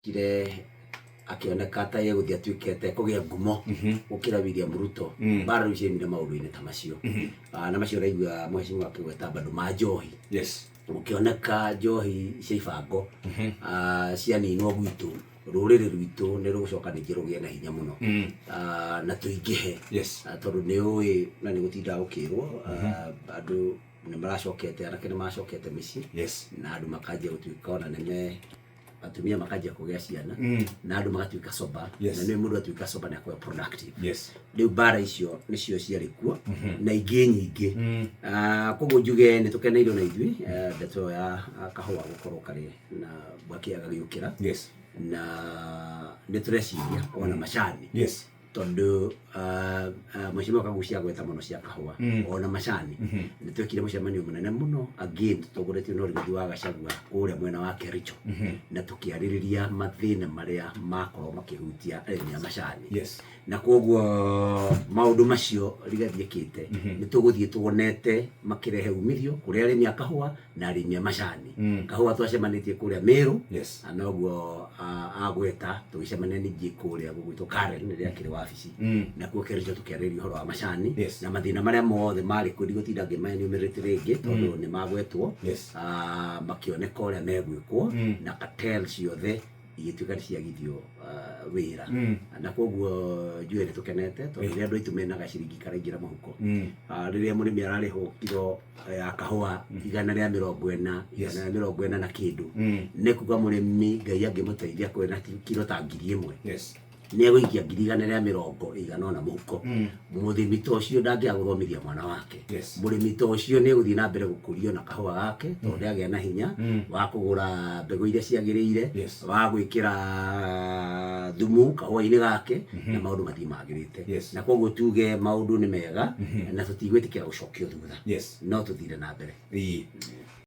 Kire akĩoneka ta egũthiĩ atuĩkĩte kũgĩa ngumo gũkĩra William Ruto. Mbara rĩu ciaimire maũndũ-inĩ ta macio. Na macio ũraigua mheshimiwa akĩgweta bado ma njohi. Gũkĩoneka njohi cia ibango cianinwo gwitũ, rũrĩrĩ rwitũ nĩ rũgũcoka ningĩ rũgĩe na hinya mũno na tũingĩhe. Tondũ nĩ ũĩ na nĩ gũtindaga gũkĩrwo andũ nĩ maracokete, anake nĩ maracokete mĩciĩ na andũ makanjia gũtuĩka ona nĩme atumia makanjia kũgĩa ciana na andũ magatuĩka sober. Na nĩ mũndũ atuĩka sober nĩ akoragwo productive. Rĩu mbara icio nĩcio ciarĩ kuo na ingĩ nyingĩ. Koguo njuge nĩ tũkeneirwo na ithuĩ ndeto ĩyo ya kahũa gũkorwo karĩ na mbakĩ agagĩũkĩra. Na nĩ tũreciria ona macani tondũ mheshimiwa Kagucia agweta mũno cia kahũa ona macani. Nĩ twekire mũcemanio mũnene mũno again tũtongoretio nĩ Rigathi wa Gachagua kũrĩa mwena wa Kericho na tũkĩarĩrĩria mathĩna marĩa makorwo makĩhutia arĩmi a macani. Na koguo maũndũ macio Rigathi ekĩte nĩ tũgũthiĩ tuonete makĩrehe umithio kũrĩ arĩmi a kahũa na arĩmi a macani. Kahũa twacemanĩtie kũrĩa Meru na noguo agweta tũgĩcemania ningĩ kũrĩa gũgwĩtwo Karen rĩrĩa akĩrĩ wabici nakuo Kericho tũkĩarĩrĩria ũhoro wa macani na mathĩna marĩa mothe marĩ kuo. Ndigũtinda ngĩmaenumerate rĩngĩ tondũ nĩ magwetwo. Makĩoneka ũrĩa megwĩkwo na cartel ciothe igĩtuĩka nĩ ciagithio wĩra. Na koguo njuge nĩ tũkenete tondũ rĩrĩa andũ aitũ mena gaciringi karaingĩra mũhuko, rĩrĩa mũrĩmi ararĩhwo kiro ya kahũa 140, 140 na kĩndũ, nĩ kuga mũrĩmi Ngai angĩmũteithia kwĩna kiro ta 1000, nĩ egũikia 180,000 mũhuko. Mũrĩmi ta ũcio ndangĩaga gũthomithia mwana wake. Mũrĩmi ta ũcio nĩ egũthiĩ na mbere gũkũria ona kahũa gake tondũ nĩagĩa na hinya wa kũgũra mbegũ iria ciagĩrĩire, wa gwĩkĩra thumu kahũa-inĩ gake na maũndũ mathiĩ magĩrĩte. Na koguo tuge maũndũ nĩ mega na tũtigwĩtĩkĩra gũcokio thutha, no tũthire na mbere.